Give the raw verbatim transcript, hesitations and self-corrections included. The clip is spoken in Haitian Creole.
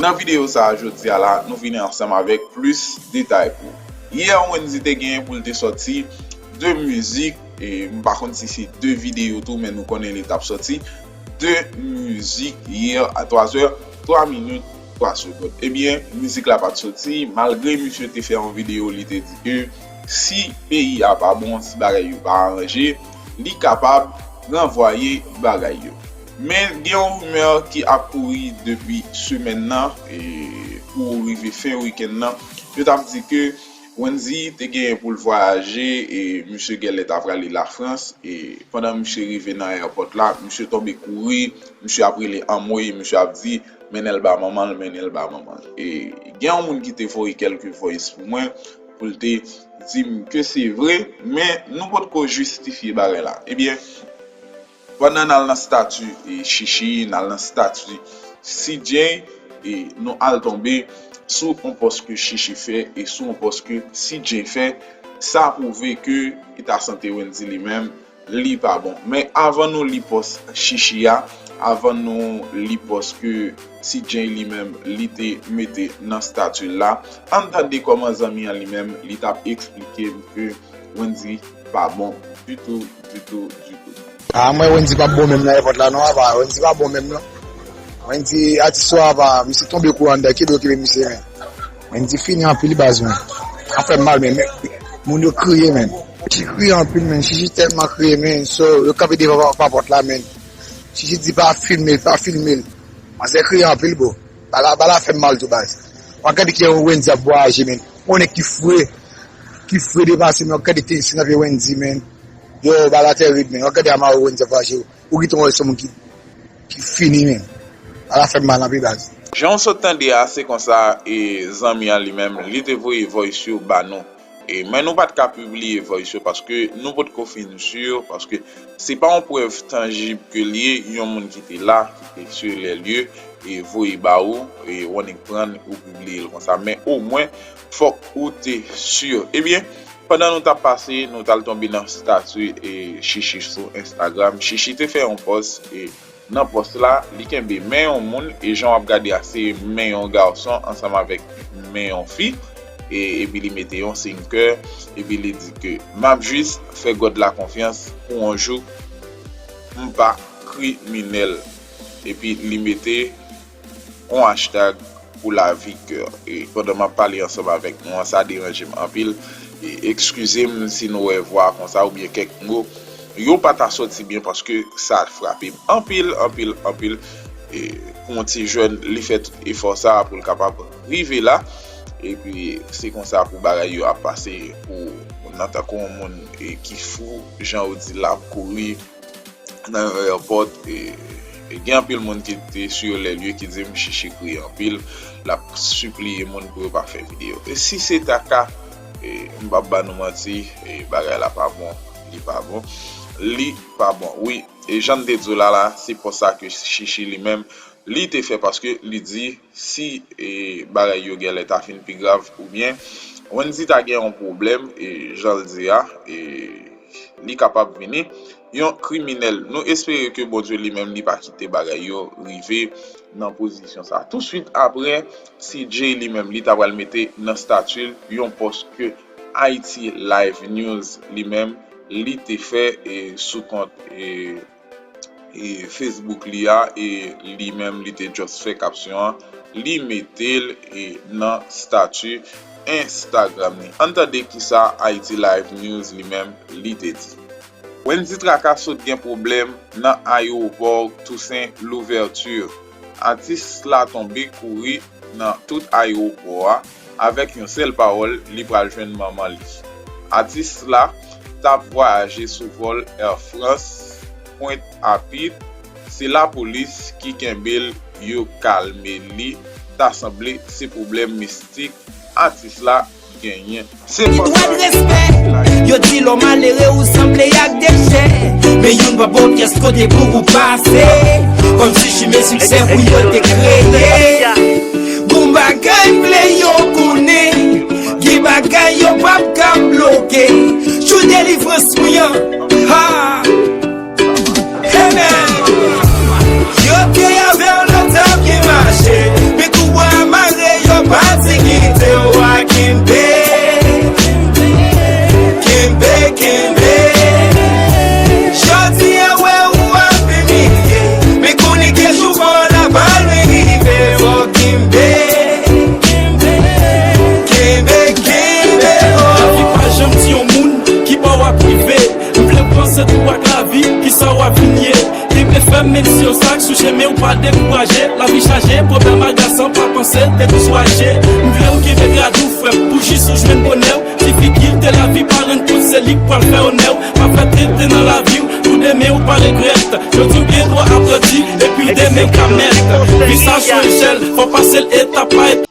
Nan videyo sa a jodi a la, nou vini ansanm avèk plis detay pou ou. Yè, Wendy te genyen pou l te sòti de mizik, e m pa konn si se de videyo tou, men nou konnen li t ap sòti de mizik yè a twa zè, twa minit, twa segonn. Ebyen, mizik la pa t sòti, malgre misye te fè yon videyo, li te di ke si peyi a pa bon, si bagay yo pa aranje, li kapab ranvwaye bagay yo. Men gen yon rimè ki ap kouri depi semèn nan, e pou rive fen wikenn nan, yo t ap di ke Wendy te genyen pou l vwayaje, e misye genlè ta prale Lafrans, e pandan misye rive nan ayewopò la, misye tonbe kouri, misye ap rele anmwey, misye ap di, "Mennen l ba manman l, mennen l ba manman l." E gen yon moun ki te voye kèlke voice pou mwen, pou l te di m ke se vre, men nou potko jistifye bagay la. Ebyen, pandan n al nan stati, e, Chichi, n al nan stati C J, e nou al tonbe sou yon pòs ke Chichi fè e sou yon pòs ke C J fè, sa pwouve ke eta sante Wendy li menm, li pa bon. Men avan nou li pòs Chichi a, avan nou li pòs ke C J li menm li te mete nan stati l la, ann tande kòman zanmi an li menm li t ap eksplike m ke Wendy pa bon ditou, ditou, ditou. Ah, mwen Wendy pa bon menm nan ayewopò la non, apa, Wendy pa bon menm non. Wendy atis yo apa, misye tonbe kou anndan, kenbe yo kenbe misye men. Wendy fini anpil baz men. Sa fè m mal men, men moun yo kriye men. Chichi kriye anpil men, Chichi tèlman kriye men, so yo kanpe devan pa, pa pòt la men. Chichi di pa filme l, pa filme l. Manzè kriye anpil bro. Bagay la, bagay la fè m mal tou baz. W ap gade ki jan Wendy ap vwayaje men. Ou konnen ki fre, ki fre depase men, w ap gade tensyon nan pye Wendy men. Yo, bagay la tèrib men. W ap gade a mare Wendy ap vwayaje. Ou gentan wè se yon moun ki, ki fini men. Bagay la fè m mal anpil baz. Jan w sot tande a, se konsa, e zanmi an li menm, li te voye voice yo ba nou. E, men nou pa t ka pibliye voice yo paske nou potko fin si, paske se pa yon prèv tanjib ke l ye, yon moun ki te la, ki te sur les lieux, e voye ba ou, e w annik pran ou pibliye l konsa. Men omwen, fòk ou te si. Ebyen, pandan nou t ap pase, nou t al tonbe nan stati, e, Chichi sou Instagram. Chichi te fè yon pòs, e, nan pòs la, li kenbe men yon moun, e jan w ap gade a, se men yon gason ansanm avèk men yon fi, e, epi li mete yon siy kè, epi li di ke, "M ap jis fè God la konfyans pou yon jou m pa kriminèl." Epi li mete yon hashtag pou lavi kè. E pandan m ap pale ansanm avèk nou an, sa deranje m anpil. E eskize m si nou wè vwa konsa oubyen kèk mo yo pa ta sòti byen paske sa frape m anpil, anpil, anpil. E pou yon ti jèn, li fè tout efò sa a pou l kapab rive la. Epi se konsa pou bagay yo ap pase pou moun nan, tankou yon moun, e, ki fou, jan yo di l ap kouri nan yon ayewopò, e, e gen anpil moun ki te sur les lieux ki di m Chichi kriye anpil, l ap sipliye moun pou yo pa fè videyo. E si se ta ka, e, m p ap ba nou manti, e, bagay la pa bon, li pa bon, li pa bon. Wi, e jan n te di w la la, se pòs sa ke Chichi li menm, li te fè paske li di si, e, bagay yo genlè ta fin pi grav oubyen Wendy ta gen yon pwoblèm, e, jan l di a, e, li kapab vini yon kriminèl. Nou espere ke Bondye li menm li pa kite bagay yo rive nan pozisyon sa. Touswit apre, C J li menm li ta pral mete nan stati l yon pòs ke Haiti Live News li menm li te fè, e, sou kont, e, e, Facebook li a, e li menm li te just fè kapsyon an, li mete l, e, nan stati Instagram li. Ann tande kisa Haiti Live News li menm li te di. Wendy Traka sot gen pwoblèm nan ayewopò Toussaint Louverture. Atis la tonbe kouri nan tout ayewopò a, avèk yon sèl pawòl, li pral jwenn manman li. Atis la t ap vwayaje sou vòl Air France Pointe-à-Pitre, se lapolis ki kenbe l, yo kalme li, ta sanble se pwoblèm mistik atis la genyen. Se pòs sa. Yo di lò malere ou sanble ak dechè. Men youn pa ba w pyès kote pou ou pase. Kòmsi chimen siksè pou yo te kreye. Gon bagay m vle yo konnen. Gen bagay yo p ap ka bloke. Jou delivrans mwen an. Ha! Amen. Yo te avè w nan tan byen mache. Menm si yo sak sou chemen w pa dekouraje. Lavi chaje pwoblèm, agasan, pa panse te diswaje. M vle w kenbe rad ou frè m pou jis ou jwenn bonè w. Difikilte lavi pa rann kont se li k pral fè onè w. Pa fè tenten nan lavi w pou demen w pa regrèt. Jodi w gen dwa apranti epi demen w ka mèt. Vi sa sou echèl, fò pase l etap pa etap.